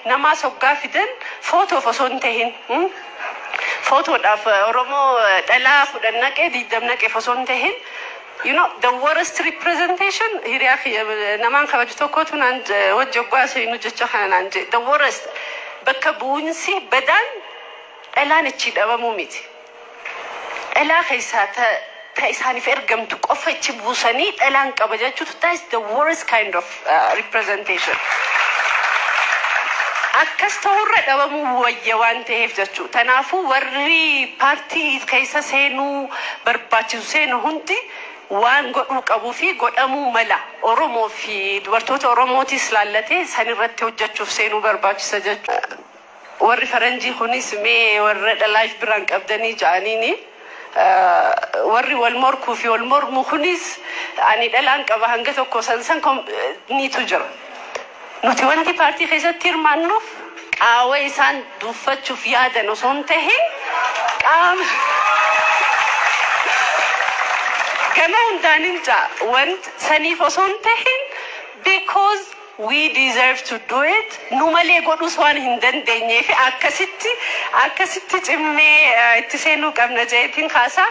Namaa soggaa fidan footoof osoo hin tahin, footoodhaaf Oromoo dhalaa 10 naqee 20 naqeef osoo hin tahin, the worst representation, hiriyaa kiyya namaan kabaju tokkotu naan wajji hoggaa seenu jecha kana naan jedhe, the worst bakka bu'uunsi badaan dhalaan ichi dhabamuu miti. Dhalaa keessaa ta isaaniif ergamtu qofa ichi buusanii dhalaan qaba jechuutu, that is the worst kind of representation. Akkas ta'urra dhabamuu wayya waan ta'eef jechuudha. Kanaafuu warri paartii keessa seenuu barbaachisu seenu hundi waan godhuu qabuu fi godhamuu mala Oromoo fi dubartoota Oromootis laallatee sanirratti hojjechuuf seenuu barbaachisa jechuudha. Warri faranjii kunis mee warra dhalaaf biraan qabdanii ja'aniini. Warri wal morkuu fi wal mormu kunis ani dhalaan qaba hanga tokko san niitu jira. Nuti wanti paartii keessatti hirmaannuuf qaawwa isaan duuffachuuf yaadan osoo hin tahin, qaama gama hundaan hin ja'a want saniif osoo hin tahin, because we deserve to do it, nu malee godhus waan hin dandeenyeef akkasitti cimmee itti seenuu qabna jeetiin kaasaa.